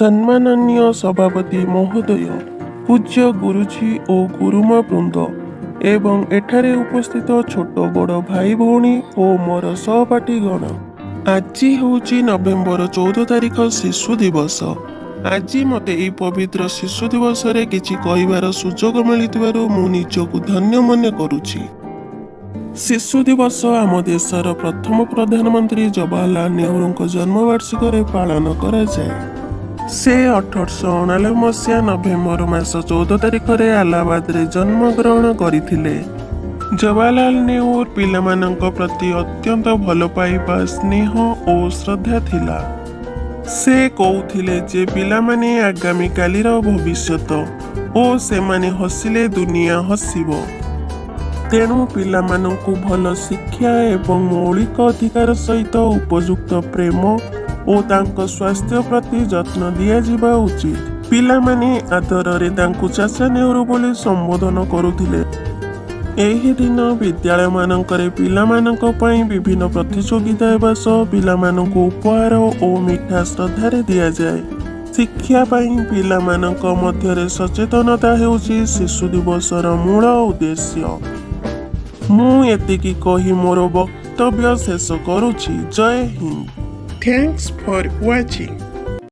ସମ୍ମାନନୀୟ ସଭାପତି ମହୋଦୟ, ପୂଜ୍ୟ ଗୁରୁଜୀ ଓ ଗୁରୁମା ବୃନ୍ଦ ଏବଂ ଏଠାରେ ଉପସ୍ଥିତ ଛୋଟ ବଡ଼ ଭାଇ ଭଉଣୀ ଓ ମୋର ସହପାଠୀଗଣ, ଆଜି ହେଉଛି ନଭେମ୍ବର 14 ତାରିଖ, ଶିଶୁ ଦିବସ। ଆଜି ମୋତେ ଏହି ପବିତ୍ର ଶିଶୁ ଦିବସରେ କିଛି କହିବାର ସୁଯୋଗ ମିଳିଥିବାରୁ ମୁଁ ନିଜକୁ ଧନ୍ୟ ମନେ କରୁଛି। ଶିଶୁ ଦିବସ ଆମ ଦେଶର ପ୍ରଥମ ପ୍ରଧାନମନ୍ତ୍ରୀ ଜବାହରଲାଲ ନେହେରୁଙ୍କ ଜନ୍ମବାର୍ଷିକରେ ପାଳନ କରାଯାଏ। ସେ 1889 ମସିହା ନଭେମ୍ବର ମାସ 14 ତାରିଖରେ ଆଲାହାବାଦରେ ଜନ୍ମଗ୍ରହଣ କରିଥିଲେ। ଜବାହରଲାଲ ନେହେରୁ ପିଲାମାନଙ୍କ ପ୍ରତି ଅତ୍ୟନ୍ତ ଭଲ ପାଇବା, ସ୍ନେହ ଓ ଶ୍ରଦ୍ଧା ଥିଲା। ସେ କହୁଥିଲେ ଯେ ପିଲାମାନେ ଆଗାମୀ କାଲିର ଭବିଷ୍ୟତ ଓ ସେମାନେ ହସିଲେ ଦୁନିଆ ହସିବ। ତେଣୁ ପିଲାମାନଙ୍କୁ ଭଲ ଶିକ୍ଷା ଏବଂ ମୌଳିକ ଅଧିକାର ସହିତ ଉପଯୁକ୍ତ ପ୍ରେମ ଓ ତାଙ୍କ ସ୍ୱାସ୍ଥ୍ୟ ପ୍ରତି ଯତ୍ନ ଦିଆଯିବା ଉଚିତ। ପିଲାମାନେ ଆଦରରେ ତାଙ୍କୁ ଚାଚା ନେହେରୁ ବୋଲି ସମ୍ବୋଧନ କରୁଥିଲେ। ଏହି ଦିନ ବିଦ୍ୟାଳୟମାନଙ୍କରେ ପିଲାମାନଙ୍କ ପାଇଁ ବିଭିନ୍ନ ପ୍ରତିଯୋଗିତା ହେବା ସହ ପିଲାମାନଙ୍କୁ ଉପହାର ଓ ମିଠା ଶ୍ରଦ୍ଧାରେ ଦିଆଯାଏ। ଶିକ୍ଷା ପାଇଁ ପିଲାମାନଙ୍କ ମଧ୍ୟରେ ସଚେତନତା ହେଉଛି ଶିଶୁ ଦିବସର ମୂଳ ଉଦ୍ଦେଶ୍ୟ। ମୁଁ ଏତିକି କହି ମୋର ବକ୍ତବ୍ୟ ଶେଷ କରୁଛି। ଜୟ ହିନ୍ଦ। Thanks for watching.